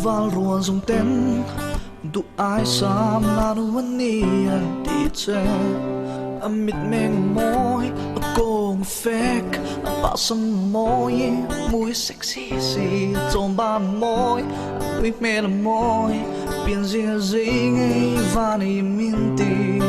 Tlangval rual zawng ten duh ai sam la nu an ni an ti che. A mitmeng a mawi, a kawng a fek, a pasam a mawi, a hmui sexy si, a chawmban a mawi, a nui hmel a mawi, pianzia zei ngei van ei min ti.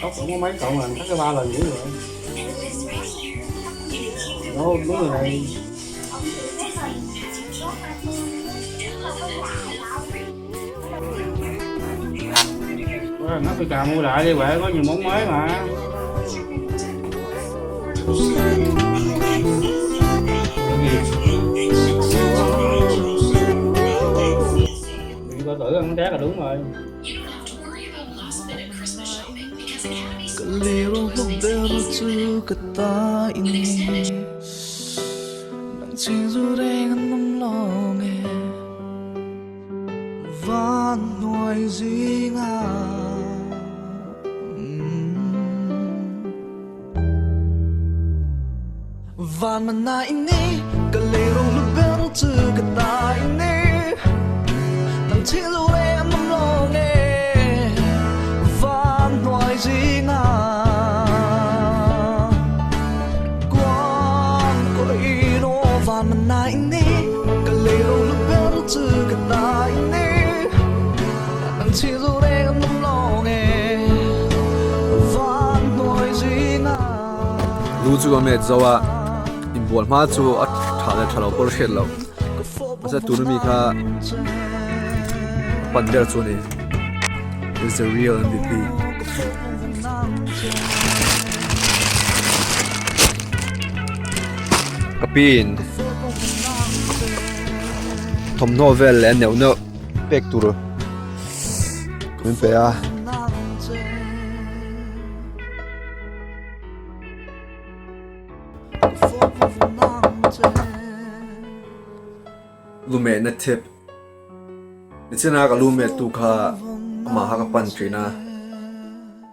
Tóc cũng có mấy cậu làm cắt cái ba lần dữ rồi. Đó, đúng rồi này. Nó phải cà mua lại đi vậy, có nhiều món mới mà. Mình có tử ăn té là đúng rồi. Lu chu a met zo a, inbual hma chu a tha leh tha lo pawh hriat loh. Mahse tuna mi kha a pan ber chu a ni. Is the real MVP. Ka pin thawmhnaw vel leh neuh neuh pek tur min pe a. Lumehna tip Nichina ka lumet tu kha amah kha ka pan thin a,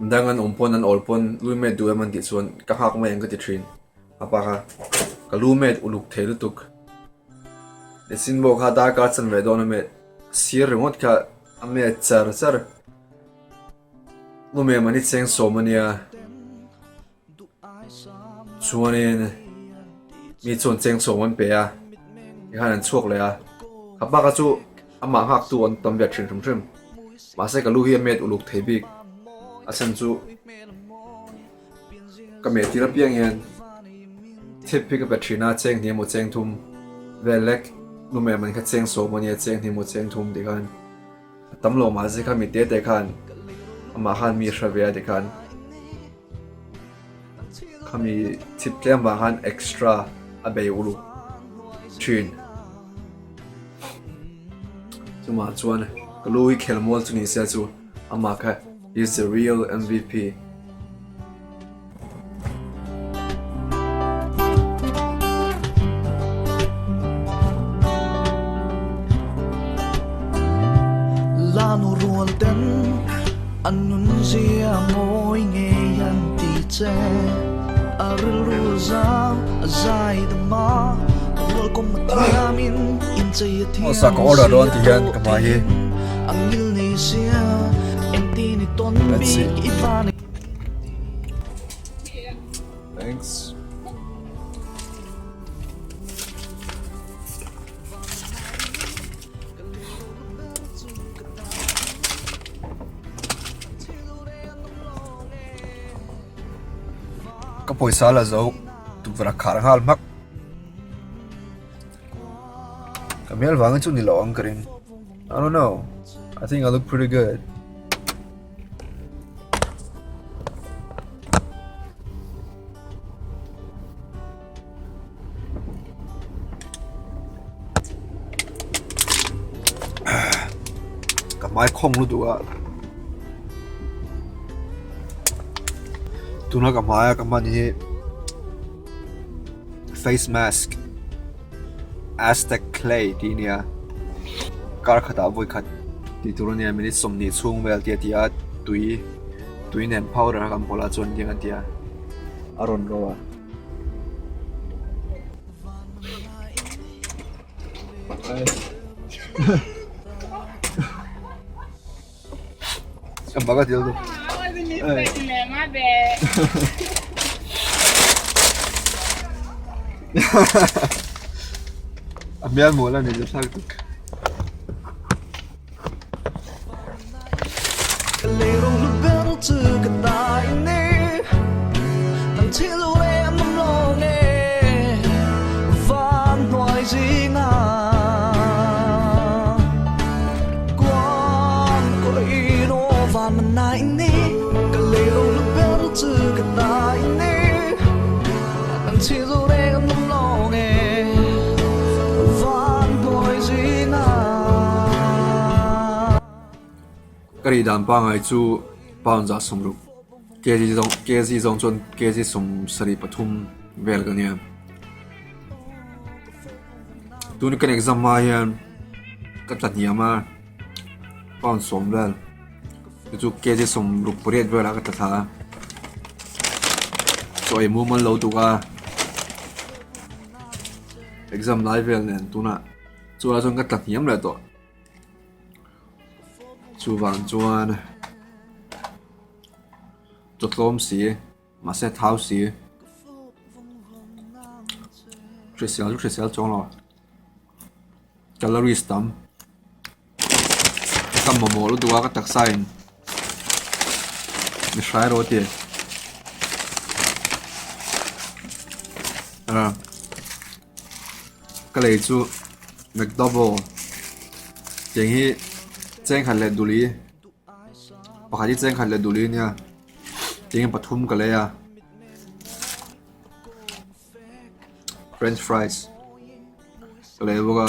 midang an awm pawn an awl pawn lumet duh em an tih chuan ka nghak mai ang ka ti thin. A pa kha ka lumet uluk thei lutuk. Nichin pawh kha darkar chanve dawn a met sir ringawt kha a met char char. Lumet mah ni cheng sawm a nia. Chuanin mi chuan cheng sawm an pe a, tikhan an chhuak leh a. Ka pa kha chu amah nghaktu an tam ve thin hrim hrim. Mahse ka lu hi a met uluk thei bik. A chhan chu ka meh tir apiang hian thip hi ka pe thin a, cheng hnih emaw cheng thum vel lek nu meh man kha cheng sawm a nia, cheng hnih emaw cheng thum tikhan a tam lo mahse kha mi te te khan amah khan mi hre ve a tikhan. Khami chip tlem vang khan extra a bei uluk thin. Chumah chuan ka lu hi khel mual chu ni se chu amah kha he is the real MVP. Lanu rual ten an nun zia mawi ngei an ti che. A rilru a zau, a zai dam a, rual kawm a thiamin inchei a thiam Sa ka order dawn ti hian ka hma hi. A ngil nei sia, engtin i tawn Let's see. bik i van Thanks. Ka pawisa la zo tukverh a khar nghal hmak ka hmel vangin chu ni lo ang ka ring I don't know I think I look pretty good. Ka hmai khawng lutuk a tuna ka hmaia ka hman hi face mask Aztec clay tih a nia kar khatah vawi khat tih tur a nia minute sawmhnih chhung vel te a ti a tui tui nen powder a kan pawlh a chuan tiang a ti a a rawn ro a. A hmel mawl a ni chu thlak tuk. Ka rih dan pangai chu pound zah sawmruk kg zawng kg zawng chuan kg sawmsarih pathum vel ka nia tuna kan exam hma hian ka tla hniam a pound sawm vel chu chu kg sawmruk pariat velah ka tla thla a chaw ei mumal lo tuk a exam lai vel nen tunah chulai chuan ka tla hniam leh tawh. Chuvang chuan chaw tlawm si mahse thau si hrisel chu hrisel chuang lo calories tam ka mamawh lutuk a ka taksa in mi hrai rawh a ti a. Ka lei chu McDouble tiang hi cheng khat leh duli pakhat hi cheng khat leh duli ania tiang hi pathum ka lei a french fries ka lei bawk a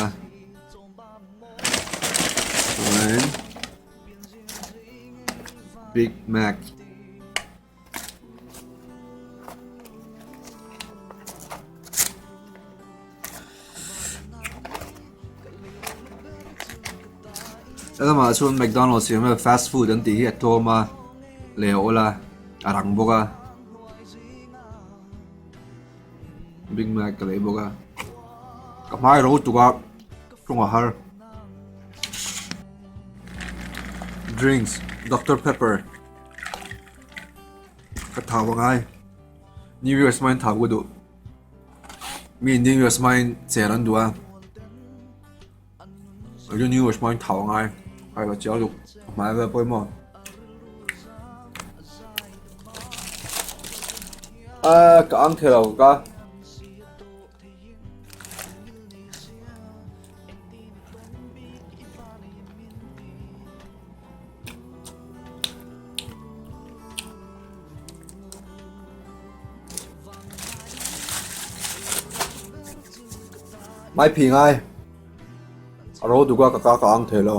chuan big mac. Helamah chuan McDonald's siam vel fast food an tih hi a tlawm a leh a awl a a rang bawk a Big Mac ka lei bawk a ka hmai ro tuk a ṭawng a har drinks Doctor Pepper. Ka thau a ngai. New Year's hmain thau ka duh. Mi New Year's hmain cher an duh a. Kei chu New Year's hmain thau a ngai. Kai va chiang duk. Ka hmai vel pawimawh. A ka ang thei lo ka. Mai phi ngai a ro duk a ka ka ka ang thei lo.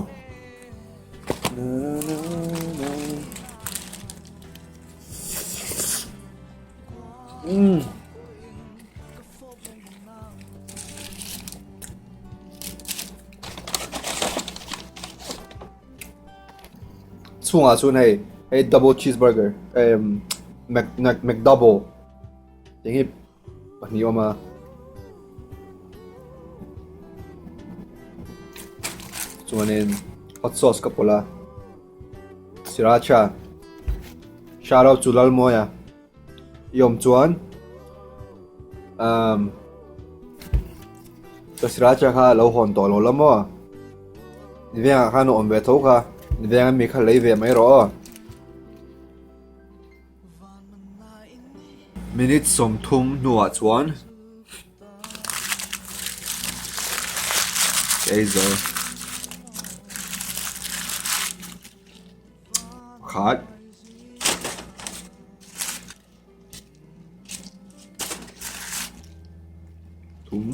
Umm. Chhungah chuan hei hei double cheese burger emm mac mac mcdouble tih hi pahnih a awm a. Chuanin hot sauce ka pawlh a sriracha shout out chu Lalmawia i awm chuan umm ka sriracha kha a lo hawn tawh lo la maw ni vengah khan a awm ve tho kha ni venga mi kha lei ve mai rawh aw. Minute 30 hnuah chuan ka ei zo pakhat. Thum.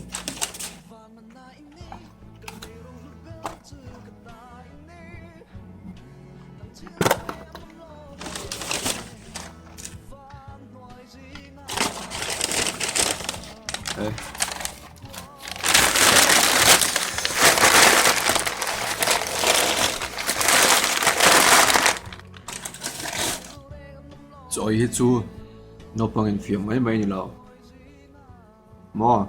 Hey. Chawi hi chu naupang infiam mai mai ni lo maw?